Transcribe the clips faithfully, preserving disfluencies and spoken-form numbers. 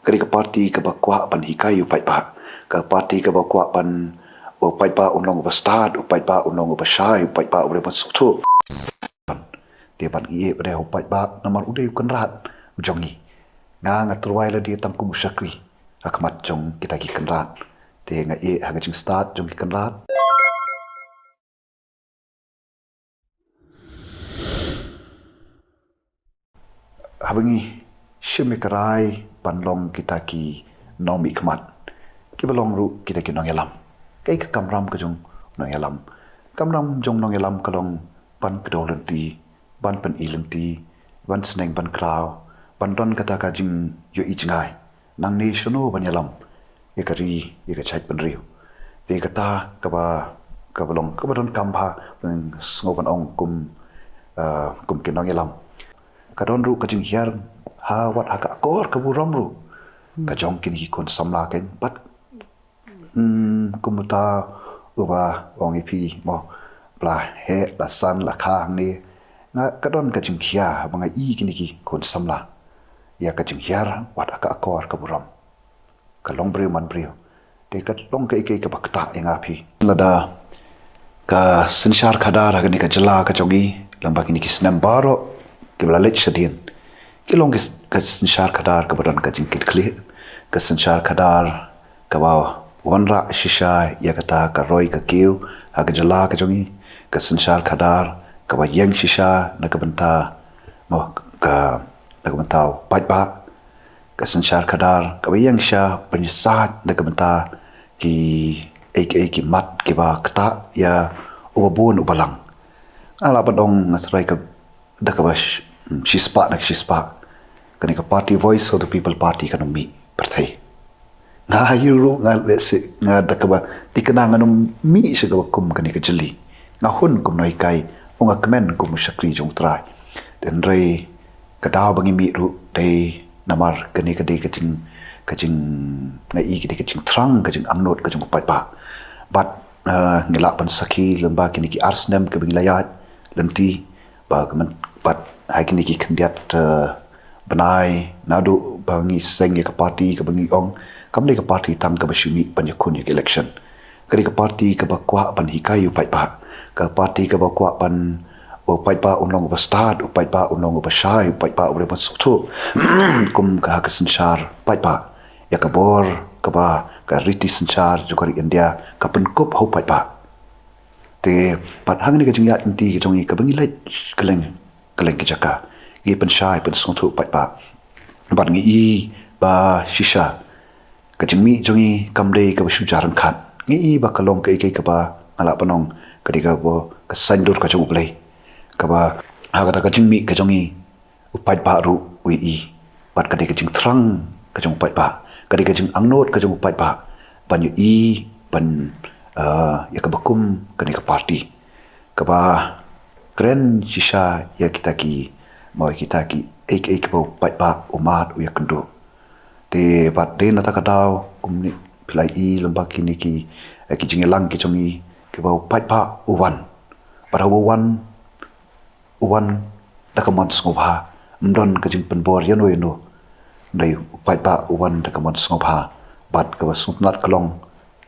Ka dei ka party kaba kwah ban hikai u paidbah. Ka party kaba kwah ban, u paidbah un long uba stad, u paidbah un long uba shai, u paidbah uba dei ban sngewthuh. Te ban ïeh ba dei u paidbah namar u dei u kynrad u jong ngi. Nga nga tyrwa lade tang kum u shakri ha khmat jong kita ki kynrad. Te nga ïeh ha ka jingstad jong ki kynrad. Haba ngi shim ïa ka rai ban long kita ki nongmihkhmat, kiba long ruh kita ki nongïalam. Kaei ka kamram ka jong nongïalam? Kamram jong nongïalam ka long ban kdew lynti, ban pyni lynti, ban sneng ban kraw, ban don kata ka jingïohi jngai. Nangne shano ban ïalam ïa ka ri, ïa ka jaitbynriew. Te kata kaba, kaba long, kaba donkam bha, ban sngew ban ong kum, ah, kum ki nongïalam. Ka don ruh ka jinghiar ha wat ha ka akor ka burom ruh. Ka jong kine ki khun samla kein, bad, hmm, kum uta uba ong ïa phi mo, ba la heh la san la kha hangne. Nga ka don ka jingkhia haba nga i kine ki khun samla. Ïa ka jinghiar wat ha ka akor ka burom. Ka long briew man briew. Te ka long kaei kaei kaba ktah ïa nga phi. Lada ka synshar khadar ha kane ka jylla ka jong ngi, lem bad kine ki snem baroh kiba la leit shadien, ki long ki s-, ka synshar khadar kaba don ka jingkitkhlieh, ka synshar khadar kaba wanrah shisha ïa kata ka roi ka kiew ha ka jylla ka jong ngi, ka synshar khadar kaba ïeng shisha na ka bynta, mo, ka, na ka bynta u paidbah, ka synshar khadar kaba ïeng shisha ban ïasaid na ka bynta kiei kiei ki mat kiba ktah ïa uba bun uba lang. Nga lah ban ong nga trai ka da kaba sh-, shispah na ka shispah, kane ka party Voice of the People Party kan ym mih pyrthei. Nga ïoh ruh nga lehse nga da kaba thikna ngan ym mih sha kaba kum kane ka jylli. Nga hun kum u nonghikai, u nga kmen kum u shakri jong u Trai. Te hynrei ka daw ba ngi mih ruh dei namar kane ka dei ka jing, ka jing, nga i ka dei ka jingthrang, ka jingangnud ka jong u paidbah. Bad, eh, ngi lah ban sakhi lem bad kine ki ar snem kiba ngi la ïaid lynti, ba ka myn-, bad ha kine ki khyndiat, eh, bnai naduh ba ngi seng ïa ka party kaba ngi ong kam dei ka party tang kaba shu mih ban ïakhun ïa ka election. Ka dei ka party kaba kwah ban hikai u paidbah. Ka party kaba kwah ban, u paidbah un long uba stad, u paidbah un long uba shai, u paidbah uba dei ban sngewthuh. Kum ka ha ka synshar paidbah, ïa ka bor kaba ka riti synshar jong ka ri India ka pynkup ha u paidbah. Te bad hangne ka jingïaid lynti ka jong ngi kaba ngi leit kylleng kylleng ki jaka, ngi pynshai pynsngewthuh paidbah. Bad ngi i ba shisha ka jingmih jong ngi kam dei kaba shu jia ryngkat. Ngi i ba ka long kaei kaei kaba nga lah ban ong ka dei kaba ka saiñdur ka jong U Blei, kaba ha kata ka jingmih ka jong ngi u paidbah ruh u ïohi. Bad ka dei ka jingthrang ka jong u paidbah, ka dei ka jingangnud ka jong u paidbah ban ïohi, ban, eh, ïa kaba kum kane ka party kaba kren shisha ïa kita ki, mo, ïa kita kiei kiei kiba u paidbah u mad u ïakynduh. Te bad dei na kata ka daw kumne phi la i lem bad kine ki, eh, ki jingïalang ki jong ngi kiba u paidbah u wan. Bad haba u wan, u wan da ka mon sngewbha, ym don ka jingpynbor ïano ïano. Hynrei u paidbah u wan da ka mon sngewbha. Bad kaba sngewtynnat ka long,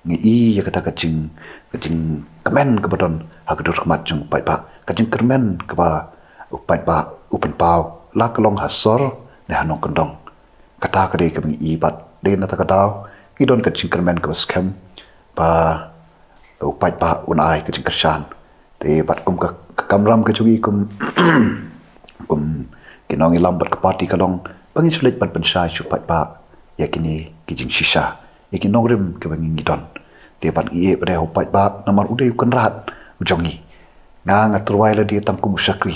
ngi i ïa kata ka jing, ka jingkmen kaba don ha ka dur khmat jong u paidbah, ka jingkyrmen kaba u paidbah u pynpaw, la ka long ha sor ne ha nongkyndong. Kata ka dei kaba ngi i bad dei na kata ka daw ngi don ka jingkyrmen kaba skhem ba u paidbah un ai ka jingkyrshan. Te bad kum ka, ka kamram ka jong ngi kum, kum ki nongïalam bad ka party ka long ba ngin shu leit ban pynshai sha u paidbah ïa kine ki jingshisha, ïa ki nongrim kiba ngi, ngi don. Te bad ngi ïeh ba dei ha u paidbah namar u dei u kynrad u jong ngi. Nga nga tyrwa lade tang kum u shakri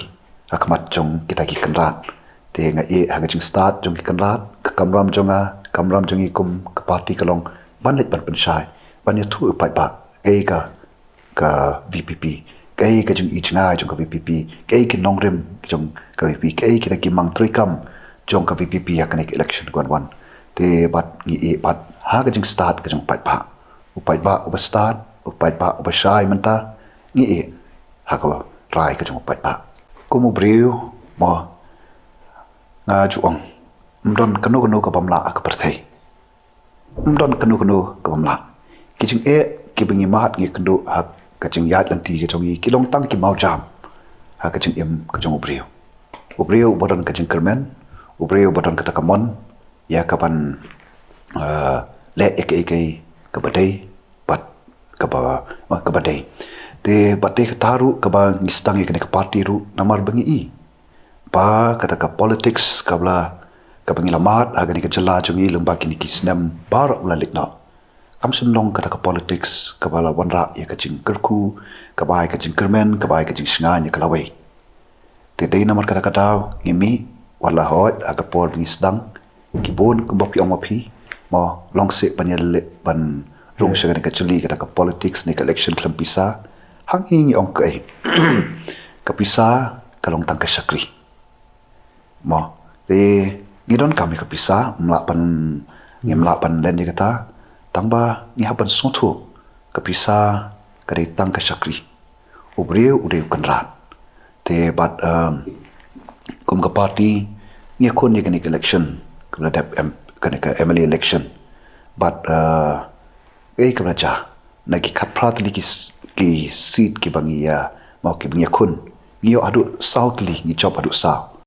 ha khmat jong kita ki kynrad. Te nga ïeh ha ka jingstad jong ki kynrad, ka kamram jong nga, ka kamram jong ngi kum ka party ka long ban leit ban pynshai, ban ïathuh ïa u paidbah kaei ka, ka V P P, kaei ka jingi jngai jong ka V P P, kaei ki nongrim jong ka V P P, kaei kita ki mang treikam jong ka V P P ha kane ka election ka wan wan. Te bad ngi ïeh bad ha ka jingstad ka jong u paidbah. U paidbah uba stad, u paidbah uba shai mynta, ngi ïeh ha ka rai ka jong u paidbah. Kum u briew, mo, nga ju ong, ym don kano kano ka bym lah ha ka pyrthei. Ym don kano kano ka bym lah. Ki jingeh ki ba ngi mad ngi kynduh ha ka jingïaid lynti ka jong ngi ki long tang ki mawjam ha ka jingim ka jong u briew. U briew uba don ka jingkyrmen, u briew uba don kata ka mon ïa ka ban, eh, leh ïa kaei kaei kaba dei bad kaba, eh, kaba dei. Te bad dei kata ruh kaba ngi sdang ïa kane ka party ruh namar ba ngi i ba kata ka politics kaba la, kaba ngi la mad ha kane ka jylla jong ngi lyngba kine ki snem baroh ba la leit noh, kam shym long kata ka politics kaba la wanrah ïa ka jingkyrkhu, kaba ai ka jingkyrmen, kaba ai ka jingshngaiñ ïa ka lawei. Te dei namar kata ka daw ngi mih, wat la hooid ha ka por ba ngi sdang, ki bun kumba phi ong ma phi, mo, long seh ban ïaleh ban rung sha kane ka jylli kata ka politics ne ka election khlem pisa. Ha ngi ngi ong kaei, ka pisa ka long tang ka shakri. Mo, te ngi donkam ïa ka pisa, ym lah ban, ngim lah ban len ïa kata, tang ba ngi hap ban sngewthuh ka pisa ka dei tang ka shakri. U briew u dei u kynrad. Te bad, um, kum ka party ngi ïakhun ïa kane ka election, kaba la dep em, kane ka M L A election. Bad, uh, ei kaba la jia na ki khatphra tylli ki s-, ki seat kiba ngi ïa, mo, kiba ngi ïakhun, ngi ïoh haduh saw tylli, ngi jop haduh saw.